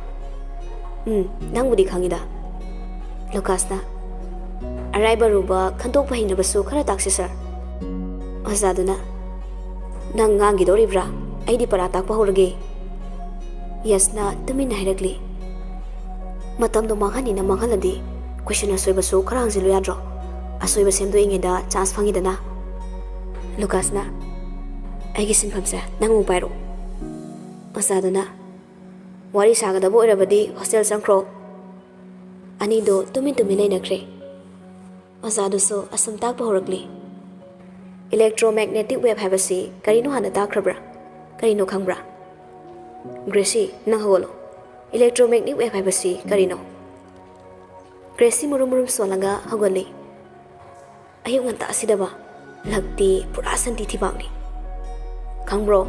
"ꯎꯝ, ꯅꯪꯕꯨꯗꯤ ꯈꯪꯉꯤꯗ꯫" ꯂꯨꯀꯥꯁꯅ, "ꯑꯔꯥꯏꯕ ꯑꯔꯨꯕ ꯈꯟꯗꯣꯛꯄ ꯍꯩꯅꯕꯁꯨ ꯈꯔ ꯇꯥꯛꯁꯤ, sir꯫" ꯑꯣꯖꯥꯗꯨꯅ, "ꯅꯪ ꯉꯥꯡꯈꯤꯗꯧꯔꯤꯕ꯭ꯔꯥ? ꯑꯩꯗꯤ ꯄꯔꯥ ꯇꯥꯛꯄ ꯍꯧꯔꯒꯦ꯫" ꯌꯁꯅ ꯇꯨꯃꯤꯟꯅ ꯍꯥꯏꯔꯛꯂꯤ, "ꯃꯇꯝꯗꯣ ꯃꯥꯡꯍꯟꯅꯤꯅ ꯃꯥꯡꯍꯜꯂꯗꯤ question ꯑꯁꯣꯏꯕꯁꯨ ꯈꯔ ꯍꯪꯖꯤꯜꯂꯨ ꯌꯥꯗ꯭ꯔꯣ? ꯑꯁꯣꯏꯕ ꯁꯦꯝꯗꯣꯛꯏꯉꯩꯗ chance ꯐꯪꯉꯤꯗꯅ꯫" ꯂꯨꯀꯥꯁꯅ, "ꯑꯩꯒꯤ ꯁꯤꯟꯐꯝꯁꯦ ꯅꯪ ꯑꯃꯨꯛ ꯄꯥꯏꯔꯣ꯫" ꯑꯣꯖꯥꯗꯨꯅ, "ꯋꯥꯔꯤ ꯁꯥꯒꯗꯕ ꯑꯣꯏꯔꯕꯗꯤ hostel ꯆꯪꯈ꯭ꯔꯣ꯫" ꯑꯅꯤꯗꯣ ꯇꯨꯃꯤꯟ ꯇꯨꯃꯤꯟ ꯂꯩꯅꯈ꯭ꯔꯦ꯫ ꯑꯣꯖꯥꯗꯨꯁꯨ ꯑꯁꯨꯝ ꯇꯥꯛꯄ ꯍꯧꯔꯛꯂꯤ, "Electromagnetic wave ꯍꯥꯏꯕꯁꯤ ꯀꯔꯤꯅꯣ ꯍꯥꯟꯅ ꯇꯥꯈ꯭ꯔꯕ꯭ꯔꯥ? ꯀꯔꯤꯅꯣ ꯈꯪꯕ꯭ꯔꯥ? ꯒ꯭ꯔꯦꯁꯤ, ꯅꯪ ꯍꯧꯒꯠꯂꯣ꯫ Electromagnetic wave ꯍꯥꯏꯕꯁꯤ ꯀꯔꯤꯅꯣ?" ꯒ꯭ꯔꯦꯁꯤ ꯃꯨꯔꯨꯝ ꯃꯨꯔꯨꯝ ꯁꯣꯜꯂꯒ ꯍꯧꯒꯠꯂꯤ꯫ "ꯑꯌꯨꯛ ꯉꯟꯇꯥ ꯑꯁꯤꯗꯕ? ꯂꯛꯇꯤ ꯄꯨꯔꯥ ꯁꯟꯇꯤ ꯊꯤꯕꯥꯛꯅꯤ꯫ ꯈꯪꯕ꯭ꯔꯣ?"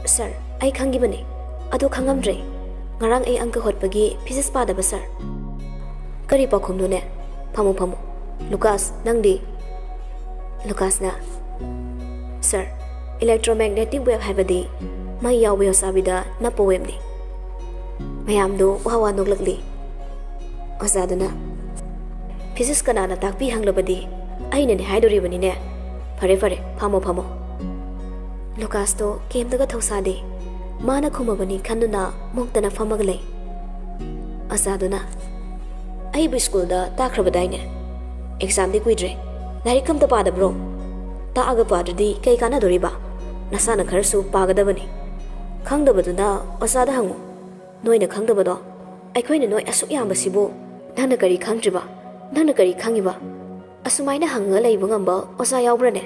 "Sir, ꯑꯩ ꯈꯪꯈꯤꯕꯅꯤ, ꯑꯗꯣ ꯈꯪꯉꯝꯗ꯭ꯔꯦ꯫ ꯉꯔꯥꯡ ꯑꯩ ꯑꯪꯀ ꯍꯣꯠꯄꯒꯤ physics ꯄꯥꯗꯕ, sir꯫" "ꯀꯔꯤ ꯄꯥꯎꯈꯨꯝꯅꯣꯅꯦ? ꯐꯝꯃꯣ, ꯐꯝꯃꯣ꯫ ꯂꯨꯀꯥꯁ, ꯅꯪꯗꯤ?" ꯂꯨꯀꯥꯁꯅ, "Sir, electromagnetic wave ꯍꯥꯏꯕꯗꯤ ꯃꯩ ꯌꯥꯎꯕ ꯌꯣꯠꯆꯥꯕꯤꯗ ꯅꯞꯄ waveꯅꯤ꯫" ꯃꯌꯥꯝꯗꯣ ꯋꯥ ꯋꯥ ꯅꯣꯛꯂꯛꯂꯤ꯫ ꯑꯣꯖꯥꯗꯨꯅ, "Physics ꯀꯅꯥꯅ ꯇꯥꯛꯄꯤ ꯍꯪꯂꯕꯗꯤ ꯑꯩꯅꯅꯦ ꯍꯥꯏꯗꯣꯔꯤꯕꯅꯤꯅꯦ꯫ ꯐꯔꯦ, ꯐꯔꯦ, ꯐꯝꯃꯣ, ꯐꯝꯃꯣ꯫" ꯂꯨꯀꯥꯁꯇꯣ ꯀꯩꯝꯇꯒ ꯊꯧꯁꯥꯗꯦ꯫ ꯃꯥꯅ ꯈꯨꯝꯃꯕꯅꯤ ꯈꯟꯗꯨꯅ ꯃꯨꯛꯇꯅ ꯐꯝꯃꯒ ꯂꯩ꯫ ꯑꯣꯖꯥꯗꯨꯅ, "ꯑꯩꯕꯨ ꯁ꯭ꯀꯨꯜꯗ ꯇꯥꯛꯈ꯭ꯔꯕꯗꯥꯏꯅꯦ? Examꯗꯤ ꯀꯨꯏꯗ꯭ꯔꯦ꯫ ꯂꯥꯏꯔꯤꯛ ꯑꯝꯇ ꯄꯥꯗꯕ꯭ꯔꯣ? ꯇꯥꯛꯑꯒ ꯄꯥꯗ꯭ꯔꯗꯤ ꯀꯩ ꯀꯥꯟꯅꯗꯣꯔꯤꯕ? ꯅꯁꯥꯅ ꯈꯔꯁꯨ ꯄꯥꯒꯗꯕꯅꯤ꯫" ꯈꯪꯗꯕꯗꯨꯅ ꯑꯣꯖꯥꯗ ꯍꯪꯉꯨ꯫ ꯅꯣꯏꯅ ꯈꯪꯗꯕꯗꯣ ꯑꯩꯈꯣꯏꯅ ꯅꯣꯏ ꯑꯁꯨꯛ ꯌꯥꯝꯕꯁꯤꯕꯨ ꯅꯪꯅ ꯀꯔꯤ ꯈꯪꯗ꯭ꯔꯤꯕ? ꯅꯪꯅ ꯀꯔꯤ ꯈꯪꯉꯤꯕ? ꯑꯁꯨꯃꯥꯏꯅ ꯍꯪꯉꯒ ꯂꯩꯕ ꯉꯝꯕ ꯑꯣꯖꯥ ꯌꯥꯎꯕ꯭ꯔꯅꯦ?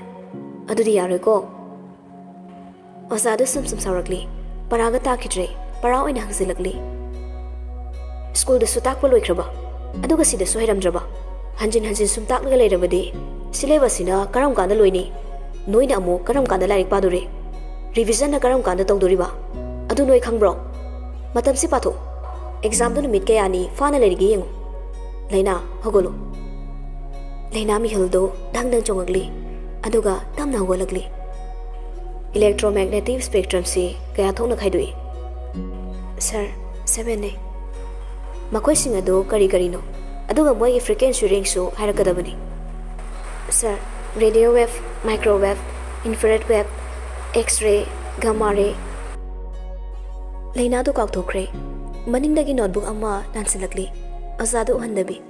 ꯑꯗꯨꯗꯤ ꯌꯥꯔꯣꯏꯀꯣ꯫ ꯑꯣꯖꯥꯗꯨ ꯁꯨꯝ ꯁꯨꯝ ꯁꯥꯎꯔꯛꯂꯤ꯫ ꯄꯔꯥꯒ ꯇꯥꯈꯤꯗ꯭ꯔꯦ꯫ ꯄꯔꯥ ꯑꯣꯏꯅ ꯍꯪꯖꯤꯜꯂꯛꯂꯤ꯫ ꯁ꯭ꯀꯨꯜꯗꯁꯨ ꯇꯥꯛꯄ ꯂꯣꯏꯈ꯭ꯔꯕ? ꯑꯗꯨꯒ ꯁꯤꯗꯁꯨ ꯍꯩꯔꯝꯗ꯭ꯔꯕ? ꯍꯟꯖꯤꯟ ꯍꯟꯖꯤꯟ ꯁꯨꯝ ꯇꯥꯛꯂꯒ ꯂꯩꯔꯕꯗꯤ syllabus ꯁꯤꯅ ꯀꯔꯝ ꯀꯥꯟꯗ ꯂꯣꯏꯅꯤ? ꯅꯣꯏꯅ ꯑꯃꯨꯛ ꯀꯔꯝ ꯀꯥꯟꯗ ꯂꯥꯏꯔꯤꯛ ꯄꯥꯗꯣꯔꯤ? Revision ꯅ ꯀꯔꯝ ꯀꯥꯟꯗ ꯇꯧꯗꯣꯔꯤꯕ? ꯑꯗꯨ ꯅꯣꯏ ꯈꯪꯕ꯭ꯔꯣ? ꯃꯇꯝꯁꯤ ꯄꯥꯊꯣꯛꯎ꯫ Exam ꯗꯨ ꯅꯨꯃꯤꯠ ꯀꯌꯥꯅꯤ ꯐꯥꯅ ꯂꯩꯔꯤꯒꯦ ꯌꯦꯡꯉꯨ꯫ ꯂꯩꯅꯥ, ꯍꯧꯒꯠꯂꯨ꯫ ꯂꯩꯅꯥ ꯃꯤꯍꯨꯜꯗꯨ ꯙꯪ ꯙꯪ ꯆꯣꯡꯉꯛꯂꯤ, ꯑꯗꯨꯒ ꯇꯞꯅ ꯍꯧꯒꯠꯂꯛꯂꯤ꯫ Electromagnetic spectrum ꯁꯤ ꯀꯌꯥ ꯊꯣꯛꯅ ꯈꯥꯏꯗꯣꯛꯏ? Sir, seven ꯅꯤ꯫ ꯃꯈꯣꯏꯁꯤꯡ ꯑꯗꯨ ꯀꯔꯤ ꯀꯔꯤꯅꯣ? ꯑꯗꯨꯒ ꯃꯣꯏꯒꯤ frequency range ꯁꯨ ꯍꯥꯏꯔꯛꯀꯗꯕꯅꯤ꯫ Sir, radio wave, microwave, infrared wave, X-ray, gamma ray꯫ ꯂꯩꯅꯥꯗꯨ ꯀꯥꯎꯊꯣꯛꯈ꯭ꯔꯦ꯫ ꯃꯅꯤꯡꯗꯒꯤ notebook ꯑꯃ ꯂꯥꯟꯁꯤꯜꯂꯛꯂꯤ꯫ ꯑꯣꯖꯥꯗ ꯎꯍꯟꯗꯕꯤ꯫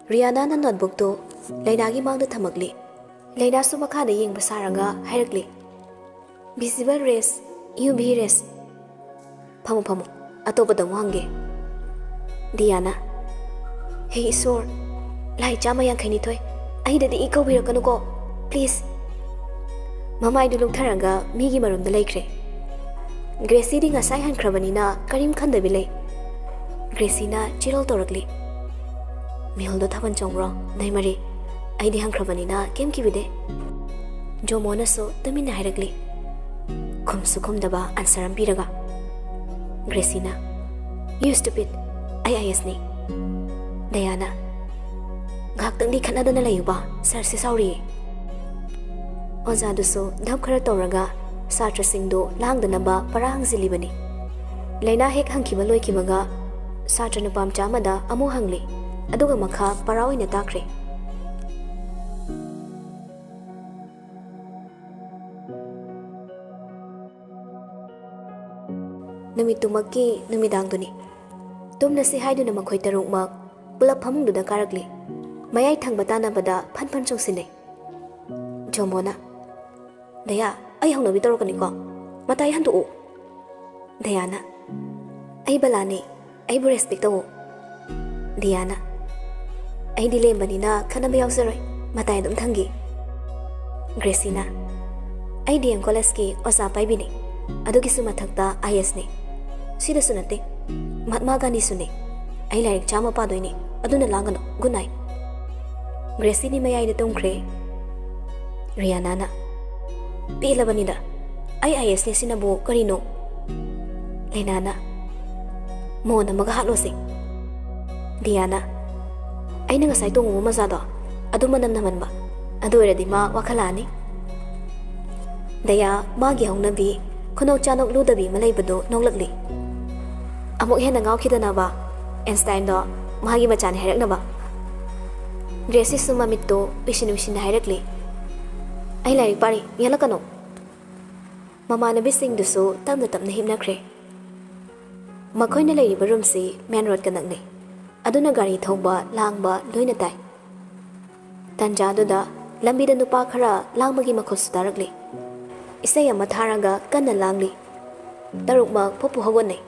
ꯔꯤꯌꯥꯅꯥꯅ notebook ꯇꯨ ꯂꯩꯅꯥꯒꯤ ꯃꯥꯡꯗ ꯊꯝꯃꯛꯂꯤ꯫ ꯂꯩꯅꯥꯁꯨ ꯃꯈꯥꯗ ꯌꯦꯡꯕ ꯁꯥꯔꯒ ꯍꯥꯏꯔꯛꯂꯤ, "Visible rays, U V rays꯫" "ꯐꯝꯃꯨ, ꯐꯝꯃꯨ, ꯑꯇꯣꯞꯄꯗ ꯑꯃꯨꯛ ꯍꯪꯒꯦ꯫" ꯗꯤꯌꯥꯅꯥ, "ꯍꯦ ꯏꯁꯣꯔ, ꯂꯥꯏ ꯆꯥꯝꯃ ꯌꯥꯡꯈꯩ ꯅꯤꯊꯣꯏ, ꯑꯩꯗꯗꯤ ꯏ ꯀꯧꯕꯤꯔꯛꯀꯅꯨꯀꯣ, please꯫" ꯃꯃꯥꯏꯗꯨ ꯂꯨꯛꯊꯔꯒ ꯃꯤꯒꯤ ꯃꯔꯨꯝꯗ ꯂꯩꯈ꯭ꯔꯦ꯫ ꯒ꯭ꯔꯦꯁꯤꯗꯤ ꯉꯁꯥꯏ ꯍꯟꯈ꯭ꯔꯕꯅꯤꯅ ꯀꯔꯤꯝ ꯈꯟꯗꯕꯤ ꯂꯩ꯫ ꯒ꯭ꯔꯦꯁꯤꯅ ꯆꯤꯔꯣꯜ ꯇꯧꯔꯛꯂꯤ꯫ "ꯃꯤꯍꯨꯜꯗꯣ ꯊꯥꯕꯜ ꯆꯣꯡꯕ꯭ꯔꯣ, ꯅꯣꯏ ꯃꯔꯤ? ꯑꯩꯗꯤ ꯍꯟꯈ꯭ꯔꯕꯅꯤꯅ ꯀꯩꯝ ꯀꯤꯕꯤꯗꯦ꯫" ꯖꯣꯃꯣꯅꯁꯨ ꯇꯨꯃꯤꯟꯅ ꯍꯥꯏꯔꯛꯂꯤ, ꯈꯨꯝꯁꯨ ꯈꯨꯝꯗꯕ answer ꯑꯃ ꯄꯤꯔꯒ꯫ ꯒ꯭ꯔꯦꯁꯤꯅ, "You stupid, ꯑꯩ I A S ꯅꯤ꯫" ꯗꯌꯥꯅ, "ꯉꯥꯏꯍꯥꯛꯇꯪꯗꯤ ꯈꯠꯅꯗꯅ ꯂꯩꯌꯨꯕ, sir ꯁꯦ ꯁꯥꯎꯔꯤꯌꯦ꯫" ꯑꯣꯖꯥꯗꯨꯁꯨ ꯙꯞ ꯈꯔ ꯇꯧꯔꯒ ꯁꯥꯇ꯭ꯔꯁꯤꯡꯗꯨ ꯂꯥꯡꯗꯅꯕ ꯄꯔꯥ ꯍꯪꯖꯤꯜꯂꯤꯕꯅꯤ꯫ ꯂꯩꯅꯥ ꯍꯦꯛ ꯍꯪꯈꯤꯕ ꯂꯣꯏꯈꯤꯕꯒ ꯁꯥꯇ꯭ꯔ ꯅꯨꯄꯥ ꯃꯆꯥ ꯑꯃꯗ ꯑꯃꯨꯛ ꯍꯪꯂꯤ, ꯑꯗꯨꯒ ꯃꯈꯥ ꯄꯔꯥ ꯑꯣꯏꯅ ꯇꯥꯈ꯭ꯔꯦ꯫ ꯅꯨꯃꯤꯠꯇꯨꯃꯛꯀꯤ ꯅꯨꯃꯤꯗꯥꯡꯗꯨꯅꯤ꯫ ꯇꯨꯝꯂꯁꯤ ꯍꯥꯏꯗꯨꯅ ꯃꯈꯣꯏ ꯇꯔꯨꯛꯃꯛ ꯄꯨꯂꯞ ꯐꯃꯨꯡꯗꯨꯗ ꯀꯥꯔꯛꯂꯤ꯫ ꯃꯌꯥꯏ ꯊꯪꯕ ꯇꯥꯟꯅꯕꯗ ꯐꯟ ꯐꯟ ꯆꯣꯡꯁꯤꯟꯅꯩ꯫ ꯖꯣꯃꯣꯅ, "ꯗꯌꯥ, ꯑꯩ ꯍꯧꯅꯕꯤ ꯇꯧꯔꯛꯀꯅꯤꯀꯣ꯫ ꯃꯇꯥꯏ ꯍꯟꯗꯣꯛꯎ꯫ ꯗꯌꯥꯅ, "ꯑꯩ ꯕꯂꯥꯅꯤ, ꯑꯩꯕꯨ ꯔꯦꯁꯄꯦꯛ ꯇꯧꯋꯣ꯫" ꯗꯤꯌꯥꯅ, "ꯑꯩꯗꯤ ꯂꯦꯝꯕꯅꯤꯅ ꯈꯠꯅꯕ ꯌꯥꯎꯖꯔꯣꯏ, ꯃꯇꯥꯏ ꯑꯗꯨꯝ ꯊꯪꯒꯦ꯫" ꯒ꯭ꯔꯦꯁꯤꯅ, "ꯑꯩ ꯗꯤ ꯑꯦꯝ ꯀꯣꯂꯦꯖꯀꯤ ꯑꯣꯖꯥ ꯄꯥꯏꯕꯤꯅꯤ, ꯑꯗꯨꯒꯤꯁꯨ ꯃꯊꯛꯇ ꯑꯥꯏ ꯑꯦꯁꯅꯤ꯫ ꯁꯤꯗꯁꯨ ꯅꯠꯇꯦ, ꯃꯍꯥꯠꯃꯥ ꯒꯥꯟꯙꯤꯁꯨꯅꯤ꯫ ꯑꯩ ꯂꯥꯏꯔꯤꯛ ꯆꯥꯝꯃ ꯄꯥꯗꯣꯏꯅꯤ, ꯑꯗꯨꯅ ꯂꯥꯡꯒꯅꯨ꯫ Good night." ꯒ꯭ꯔꯦꯁꯤꯗꯤ ꯃꯌꯥꯏꯗ ꯇꯨꯝꯈ꯭ꯔꯦ꯫ ꯔꯤꯌꯥꯅꯥꯅ, "ꯄꯦꯜꯂꯕꯅꯤꯗ, ꯑꯩ ꯑꯥꯏ ꯑꯦꯁꯅꯤ ꯁꯤꯅꯕꯨ ꯀꯔꯤꯅꯣ?" ꯂꯩꯅꯥꯅ, "ꯃꯣꯟ ꯑꯃꯒ ꯍꯥꯠꯂꯣꯁꯦ꯫" ꯗꯤꯌꯥꯅ, "ꯑꯩꯅ ꯉꯁꯥꯏ ꯇꯣꯡꯉꯨꯕ ꯃꯖꯥꯗꯣ, ꯑꯗꯨ ꯃꯅꯝ ꯅꯝꯍꯟꯕ, ꯑꯗꯨ ꯑꯣꯏꯔꯗꯤ ꯃꯥ ꯋꯥꯈꯜ ꯂꯥꯛꯑꯅꯤ꯫" ꯗꯌꯥ ꯃꯥꯒꯤ ꯍꯧꯅꯕꯤ ꯈꯨꯅꯣꯛ ꯆꯥꯅꯣꯛ ꯂꯨꯗꯕꯤ ꯑꯃ ꯂꯩꯕꯗꯨ ꯅꯣꯛꯂꯛꯂꯤ꯫ ꯑꯃꯨꯛ ꯍꯦꯟꯅ ꯉꯥꯎꯈꯤꯗꯅꯕ, ꯑꯦꯟꯁꯇꯥꯏꯟꯗꯣ ꯃꯥꯒꯤ ꯃꯆꯥꯅꯤ ꯍꯥꯏꯔꯛꯅꯕ꯫ ꯒ꯭ꯔꯦꯁꯤꯁꯨ ꯃꯃꯤꯠꯇꯨ ꯎꯏꯁꯤꯟ ꯎꯏꯁꯤꯟꯅ ꯍꯥꯏꯔꯛꯂꯤ, "ꯑꯩ ꯂꯥꯏꯔꯤꯛ ꯄꯥꯔꯤ, ꯌꯦꯠꯂꯛꯀꯅꯨ꯫" ꯃꯃꯥꯟꯅꯕꯤꯁꯤꯡꯗꯨꯁꯨ ꯇꯞꯅ ꯇꯞꯅ ꯍꯤꯞꯅꯈ꯭ꯔꯦ꯫ ꯃꯈꯣꯏꯅ ꯂꯩꯔꯤꯕ ꯔꯨꯝꯁꯤ ꯃꯦꯟ ꯔꯣꯗꯀ ꯅꯛꯅꯩ, ꯑꯗꯨꯅ ꯒꯥꯔꯤ ꯊꯧꯕ, ꯂꯥꯡꯕ ꯂꯣꯏꯅ ꯇꯥꯏ꯫ ꯇꯟꯖꯥꯗꯨꯗ ꯂꯝꯕꯤꯗ ꯅꯨꯄꯥ ꯈꯔ ꯂꯥꯡꯕꯒꯤ ꯃꯈꯣꯜꯁꯨ ꯇꯥꯔꯛꯂꯤ꯫ ꯏꯁꯩ ꯑꯃ ꯊꯥꯔꯒ ꯀꯟꯅ ꯂꯥꯡꯂꯤ꯫ ꯇꯔꯨꯛꯃꯛ ꯐꯨꯞ ꯐꯨꯞ ꯍꯧꯒꯠꯅꯩ,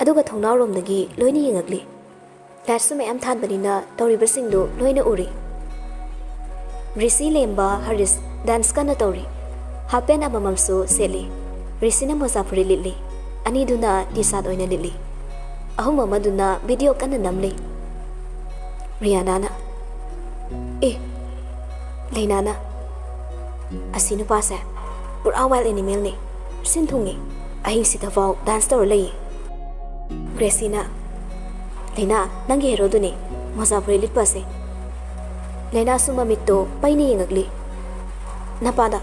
ꯑꯗꯨꯒ ꯊꯣꯡꯅꯥꯎꯔꯣꯝꯗꯒꯤ ꯂꯣꯏꯅ ꯌꯦꯡꯉꯛꯂꯤ꯫ ꯂꯥꯏꯠꯁꯨ ꯃꯌꯥꯝ ꯊꯥꯟꯕꯅꯤꯅ ꯇꯧꯔꯤꯕꯁꯤꯡꯗꯨ ꯂꯣꯏꯅ ꯎꯔꯤ꯫ ꯔꯤꯁꯤ, ꯂꯦꯝꯕ, ꯍꯔꯤꯁ ꯗꯥꯟꯁ ꯀꯟꯅ ꯇꯧꯔꯤ꯫ ꯍꯥꯞ ꯄꯦꯟ ꯑꯃꯃꯝꯁꯨ ꯁꯦꯠꯂꯤ꯫ ꯔꯤꯁꯤꯅ ꯃꯣꯖꯥ ꯐꯨꯔꯤꯠ ꯂꯤꯠꯂꯤ꯫ ꯑꯅꯤꯗꯨꯅ ꯇꯤ ꯁꯥꯔꯠ ꯑꯣꯏꯅ ꯂꯤꯠꯂꯤ꯫ ꯑꯍꯨꯝ ꯑꯃꯗꯨꯅ ꯚꯤꯗꯤꯑꯣ ꯀꯟꯅ ꯅꯝꯂꯤ꯫ ꯔꯤꯌꯥꯅꯥꯅ, "ꯑꯦ, ꯂꯩꯅꯥꯅ, ꯑꯁꯤ ꯅꯨꯄꯥꯁꯦ ꯄꯨꯔꯥ ꯋꯥꯏꯜ ꯑꯦꯅꯤꯃꯦꯜꯅꯤ꯫ ꯁꯤꯟ ꯊꯨꯡꯉꯤ꯫ ꯑꯍꯤꯡꯁꯤꯗꯐꯥꯎ ꯗꯥꯟꯁ ꯇꯧꯔ ꯂꯩꯌꯦ꯫" ꯒ꯭ꯔꯦꯁꯤꯅ, "ꯂꯩꯅꯥ, ꯅꯪꯒꯤ ꯍꯦꯔꯣꯗꯨꯅꯤ, ꯃꯣꯖꯥ ꯐꯨꯔꯤꯠ ꯂꯤꯠꯄ ꯑꯁꯤ꯫" ꯂꯩꯅꯥꯁꯨ ꯃꯃꯤꯠꯇꯣ ꯄꯩꯅ ꯌꯦꯡꯉꯛꯂꯤ꯫ "ꯅꯄꯥꯗ